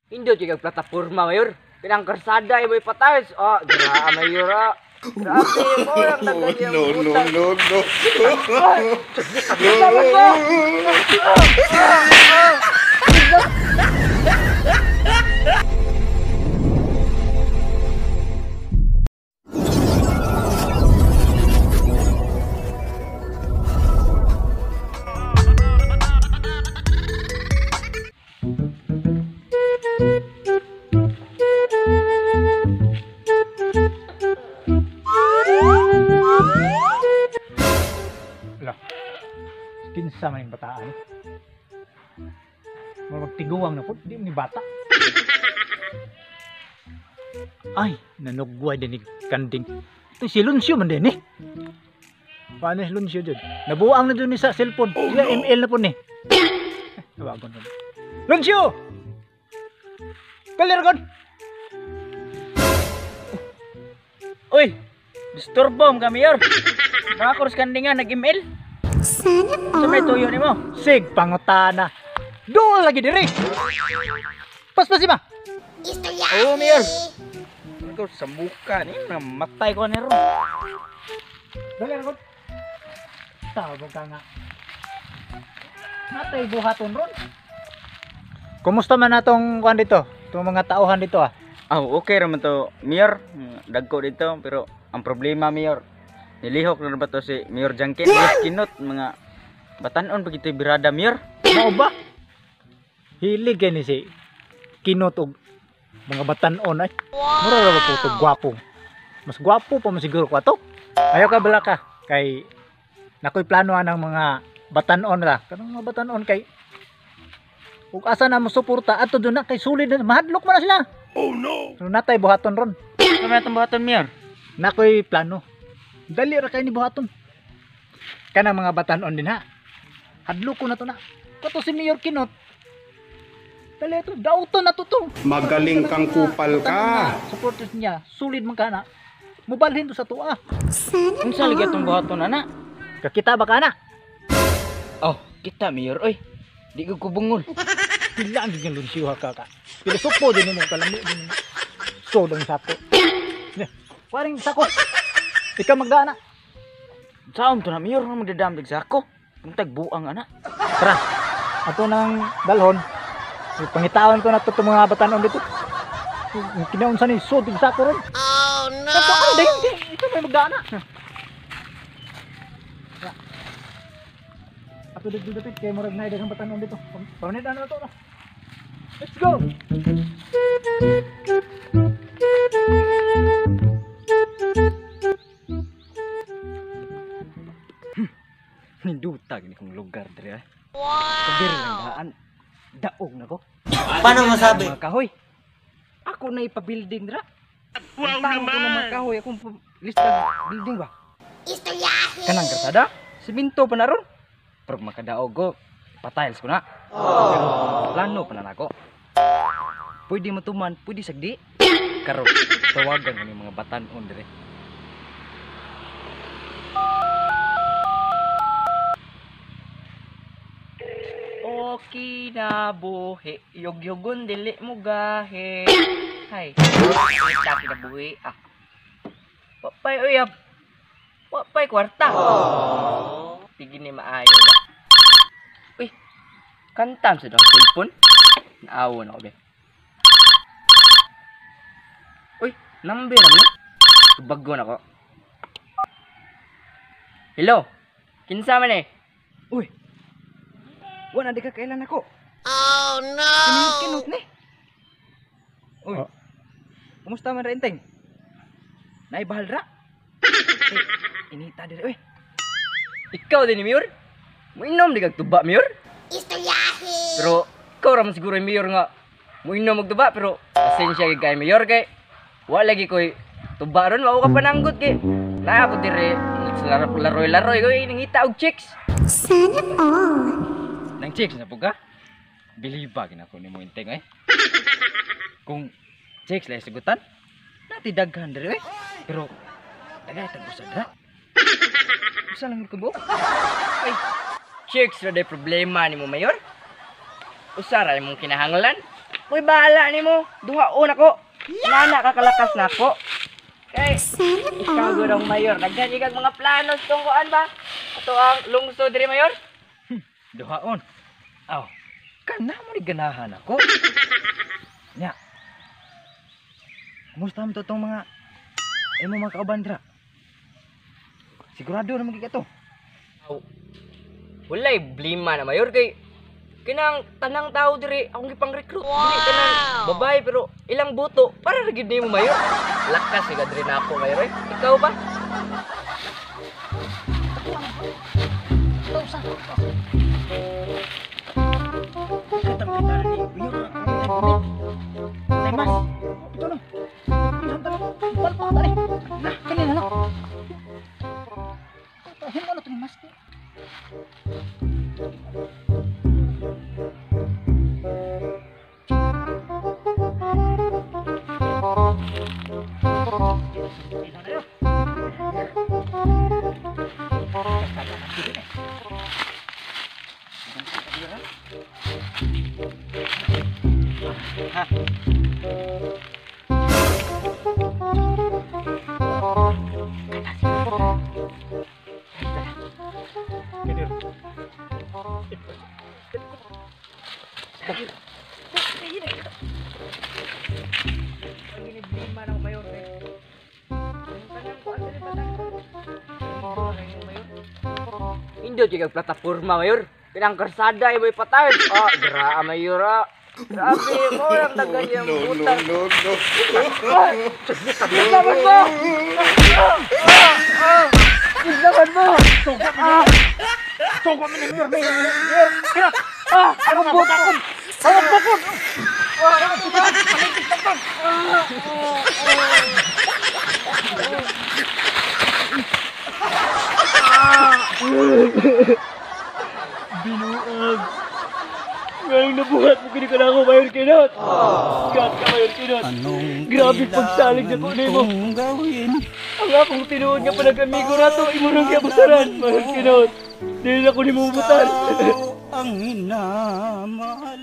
Indot kay plataporma mayor. Pinang karsada ay may patayos. Ah, gira mayor ah. Grabe mo ang No, no, no, no. Kinsa man yung bataan. Magtiguang na po, di ni bata. Ay, nanugway din ni kanding. Ito si Luncio man din eh. Paano si Luncio dyan? Nabuang na dyan ni sa cellphone. Oh, no. ML na po ni. Tawagon na. Luncio! Kalir kon! Uy! Disturbo mo kami yor. Nakakuros kanding nga, nag-ML. Sana Sa may tuyo ni mo. Sig, pangutana. Doon lagi diri. Paspasi ba? Oo, Mayor. Ikaw sa muka ni, namatay ko ni ron. Dali ako. Tawag ka nga. Natay buhaton ron. Kumusta man natong kuan dito? Itong mga tauhan dito ah. Ah, okay raman to, Mayor. Dagko dito, pero ang problema, Mayor, nilihok na ba to si Mayor Junkin? Kinot, mga batanon pag ito'y birada, Mayor. Mao ba? Hilig ni si Kinot og mga batanon ay. Mura ra ba po to gwapo. Mas gwapo pa man siguro ko ato. Ayaw ka bala ka kay nakoy plano anang mga batanon ra. Kanang mga batanon kay ug asa na mo suporta ato do na kay sulid na mahadlok man na sila. Oh no. So natay buhaton ron. Ano man itong buhaton, Mayor? Nakoy plano. Dali ra kay ni buhaton. Kanang mga batanon din ha. Hadlok ko na to na. Kato si Mayor Kinot. Dali ito, dauto na to to. Magaling kang kupal ka. Supporters niya, sulid man ka na. Mubalhin to sa tuwa. Sana Unsa lagi itong buhaton, ana? Kakita ba ka na? Oh, kita, Mayor, oy. Di ko kubungol. Pila ang giging lunsiwa ka ka. Pilosopo din mo, kalami din mo. Sodong sako. Waring sako. Ikaw magdana. Saon to na, Mayor, nga magdadamdag sa ako. Kung tagbuang, ana. Tara. Ato nang dalhon. Pangitaon ko na to itong mga batanon dito. Kinaunsa ni sodong sako ron. Oh no! Ato, ano dayon? Ikaw may magdana. Ato dito dapit kay murag na daghang batanon dito. Paunit na to. Let's go. Ninduta gini kong lugar dire. Wow. Sa lang daan. Daog na ko. Paano masabi? Mga kahoy. Ako na ipa-building dra. Wow naman. Ko na mga kahoy akong lista building ba. Istoryahe! Kanang karsada, siminto pa na ron. Pero makadaog ko, patiles ko na. Pero plano pa na nako. Pwede matuman, pwede sagdi. Karon, tawagan ko ni mga batanon dire. Okay na buhi, yog-yogon dili mo gahi. Hay, kita kinabuhi ah. Wapay uyab, wapay kwarta. Sige ni maayo da. Uy, kantam sa dong cellphone. Naawo na ko be. Uy, number ni. Bago na ko. Hello, kinsa man eh? Uy, wala di ka kailan ako. Oh no! Kinot ni. Uy, Oh. kumusta man renteng? Naibahal ra? Eh, inita dire uy. Ikaw din ni Mayor? Muinom di kag tuba, Mayor? Istoryahe! Pero ikaw ra man siguro yung Mayor nga muinom og tuba pero pasensya gyud kay Mayor kay wa lagi koy tuba ron wa ka pananggot kay naa ko dire laroy-laroy ko nangita og chicks. Sana all! Nang chicks na pug ka? Biliba gina ko nimo inteng eh. Kung chicks lay sagutan, nati daghan dire eh. Pero daghay tag usa dra. Usa lang ko buok. Ay, chicks ra day problema nimo Mayor. Usa ra imong kinahanglan. Uy, bahala nimo. Duhaon ako. Nana kakalakas na ako. Kay Sana ikaw all. gud ang mayor. Daghan ikag mga planos tong kuan ba? Ato ang lungsod diri, mayor. Duhaon. Aw. Kana mo ni ganahan ako. Nya. Kumusta man to tong mga imo mga kauban dira? Sigurado na magiging to. Walay blima na mayor kay kinang tanang tao diri akong gipang-recruit dili tanang babae pero ilang buto para ra gid nimo, mayor. Lakas siga diri nako, mayor eh. Ikaw ba? Katang kita ni Mayor. Tay mas. Ito na. Minsan ta. Palpa ta ni. Na, kanina lang. Himo na to ni mas. Giniblima na ako, mayor eh. Ang tanang kuan diri batang. Indot kay plataporma, mayor. Pinang karsada imo ipatay. Ah, dira mayor ah. Grabe mo lang daghan yung No, no, butang. no, no. Laban mo! Laban mo! Tugo mi ni Mayor. Mayor. Kira. Ah, ang bukod. Ang bukod. Binuag. Ngayong nabuhat mo kini ka na ako, Mayor Kinot. Gat ka, Mayor Kinot. Grabe pagsalig na ko nimo. Ang akong tinuod nga panag-amigo na to, imo nang giabusaran, Mayor Kinot. Dili na ko nimo butan. Ang inamahal.